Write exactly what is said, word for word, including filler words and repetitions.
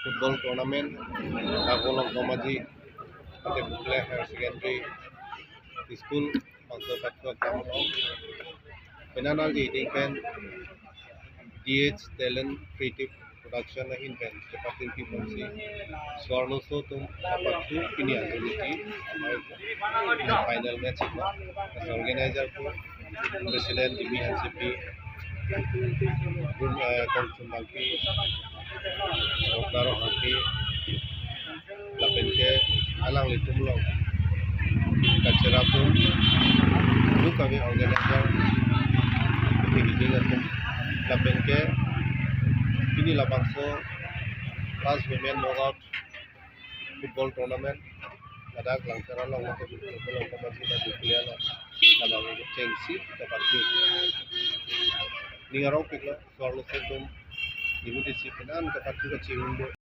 Football tournament, Karbi Anglong Tomaji, ante Bukle Higher Secondary School, bangso patko kam lo. Penang nangji ding pen D H Talent Creative Production ahin pen kepatiri ponsi Swarnoso atum kapathu pini ajoine final match lo. Organizer pu President Dimi Hansepi, Rum, eh, Kongchum Bangpi, Rokdaro Bangpi, lapen ke alanglitum along kacherap atum, duk kami organizer, meeting atum, lapen ke pini labangso last women knockout football tournament, ladak Langchara along ladak football tournament, ladak player lo, labang chengsi kapathu. Ning arong piklo, Swarnoso atum, ibu disi penan kapathu kachihun do.